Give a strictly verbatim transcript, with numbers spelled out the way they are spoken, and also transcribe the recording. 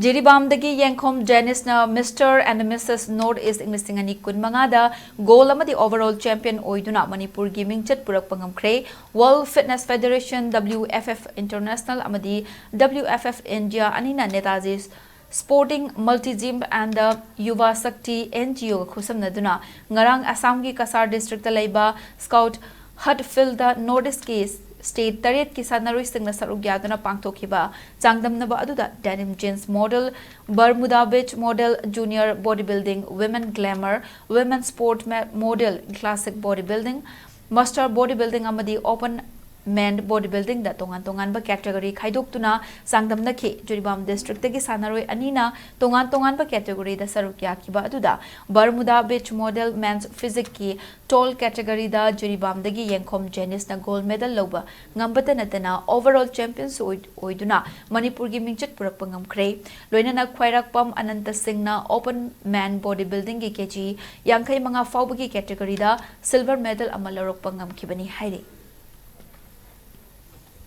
ꯖꯤꯔꯤꯕꯥꯝꯗꯒꯤ ꯌꯦꯡꯈꯣꯝ ꯖꯦꯅꯤꯁꯅ Mister and Missus North East ꯏꯪ ꯂꯤꯁꯤꯡ ꯑꯅꯤ ꯀꯨꯟꯃꯉꯥꯗ gold ꯑꯃꯗꯤ overall champion ꯑꯣꯏꯗꯨꯅ ꯃꯅꯤꯄꯨꯔꯒꯤ ꯃꯤꯡꯆꯠ ꯄꯨꯔꯛꯄ ꯉꯝꯈ꯭ꯔꯦ꯫ World Fitness Federation, W F F International ꯑꯃꯗꯤ W F F India ꯑꯅꯤꯅ Netaji Sporting Multi Gym and the Yuva Shakti N G O ꯒ ꯈꯨꯠꯁꯝꯅꯗꯨꯅ ꯉꯔꯥꯡ ꯑꯁꯥꯝꯒꯤ ꯀꯁꯥꯔ district ꯇ ꯂꯩꯕ Scout Hut Field ꯇ North East ꯀꯤ state ꯇꯔꯦꯠꯀꯤ ꯁꯥꯟꯅꯔꯣꯏꯁꯤꯡꯅ ꯁꯔꯨꯛ ꯌꯥꯗꯨꯅ ꯄꯥꯡꯊꯣꯛꯈꯤꯕ ꯆꯥꯡꯗꯝꯅꯕ ꯑꯗꯨꯗ denim jeans model, Bermuda beach model, junior bodybuilding, women glamour, women sport ma-, model, classic bodybuilding, master bodybuilding ꯑꯃꯗꯤ open men bodybuilding ꯗ ꯇꯣꯉꯥꯟ ꯇꯣꯉꯥꯟꯕ category ꯈꯥꯏꯗꯣꯛꯇꯨꯅ ꯆꯥꯡꯗꯝꯅꯈꯤ꯫ ꯖꯤꯔꯤꯕꯥꯝ district ꯇꯒꯤ ꯁꯥꯟꯅꯔꯣꯏ ꯑꯅꯤꯅ ꯇꯣꯉꯥꯟ ꯇꯣꯉꯥꯟꯕ category ꯗ ꯁꯔꯨꯛ ꯌꯥꯈꯤꯕ ꯑꯗꯨꯗ Bermuda beach model men's physique ꯀꯤ tall category ꯗ ꯖꯤꯔꯤꯕꯥꯝꯗꯒꯤ ꯌꯦꯡꯈꯣꯝ ꯖꯦꯅꯤꯁꯅ gold medal ꯂꯧꯕ ꯉꯝꯕꯇ ꯅꯠꯇꯅ overall champion ꯁꯨ ꯑꯣꯏ-, ꯑꯣꯏꯗꯨꯅ ꯃꯅꯤꯄꯨꯔꯒꯤ ꯃꯤꯡꯆꯠ ꯄꯨꯔꯛꯄ ꯉꯝꯈ꯭ꯔꯦ꯫ ꯂꯣꯏꯅꯅ ꯈ꯭ꯋꯥꯏꯔꯥꯛꯄꯝ ꯑꯅꯟꯇ ꯁꯤꯡꯅ open men bodybuilding ꯒꯤ ꯀꯦꯖꯤ ꯌꯥꯡꯈꯩ ꯃꯉꯥ ꯐꯥꯎꯕꯒꯤ category ꯗ silver medal ꯑꯃ ꯂꯧꯔꯛꯄ ꯉꯝꯈꯤꯕꯅꯤ ꯍꯥꯏꯔꯤ꯫